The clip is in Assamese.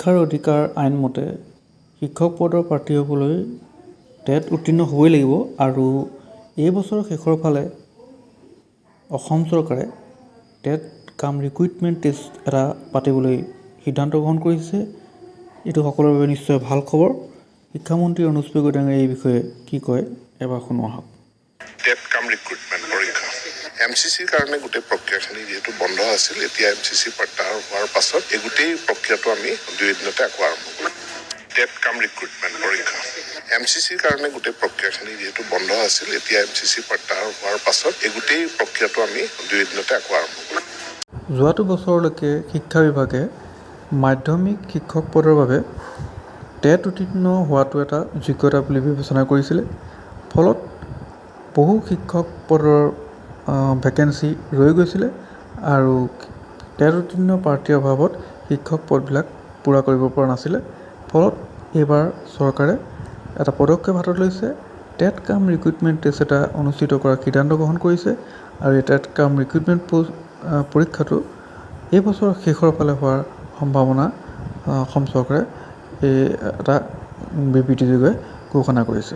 শিক্ষাৰ অধিকাৰ আইনমতে শিক্ষক পদৰ প্ৰাৰ্থী হ'বলৈ টেট উত্তীৰ্ণ হ'বই লাগিব আৰু এই বছৰৰ শেষৰ ফালে অসম চৰকাৰে টেট কাম ৰিক্ৰুইটমেণ্ট টেষ্ট এটা পাতিবলৈ সিদ্ধান্ত গ্ৰহণ কৰিছে। এইটো সকলোৰে বাবে নিশ্চয় ভাল খবৰ। শিক্ষামন্ত্ৰী অনুজ পেগু ডাঙৰীয়াই এই বিষয়ে কি কয়, এবাৰ শুনো আহক। টেট কাম ৰিক্ৰুইটমেণ্ট পৰীক্ষা এম চি চিৰ কাৰণে গোটেই প্ৰক্ৰিয়াখিনি যিহেতু বন্ধ আছিল, এতিয়া এম চি চি প্ৰত্যাহাৰ হোৱাৰ পাছত এই গোটেই প্ৰক্ৰিয়াটো আমি দুই এদিনতে আকৌ আৰম্ভ কৰিম। টেট কাম ৰিক্ৰুইটমেণ্ট পৰীক্ষা এম চি চিৰ কাৰণে গোটেই প্ৰক্ৰিয়াখিনি যিহেতু বন্ধ আছিল, এতিয়া এম চি চি প্ৰত্যাহাৰ হোৱাৰ পাছত এই গোটেই প্ৰক্ৰিয়াটো আমি দুই এদিনতে আকৌ আৰম্ভ কৰিম। যোৱাটো বছৰলৈকে শিক্ষা বিভাগে মাধ্যমিক শিক্ষক পদৰ বাবে টেট উত্তীৰ্ণ হোৱাটো এটা যোগ্যতা বুলি বিবেচনা কৰিছিলে। ফলত বহু শিক্ষক পদৰ ভেকেঞ্চি ৰৈ গৈছিলে আৰু টেট উত্তীৰ্ণ প্ৰাৰ্থীৰ অভাৱত শিক্ষক পদবিলাক পূৰা কৰিব পৰা নাছিলে। ফলত এইবাৰ চৰকাৰে এটা পদক্ষেপ হাতত লৈছে, টেট কাম ৰিক্ৰুইটমেণ্ট টেষ্ট এটা অনুষ্ঠিত কৰাৰ সিদ্ধান্ত গ্ৰহণ কৰিছে আৰু এই টেট কাম ৰিক্ৰুইটমেণ্ট প'ষ্ট পৰীক্ষাটো এই বছৰৰ শেষৰ ফালে হোৱাৰ সম্ভাৱনা অসম চৰকাৰে এই এটা বিবৃতিযোগে ঘোষণা কৰিছে।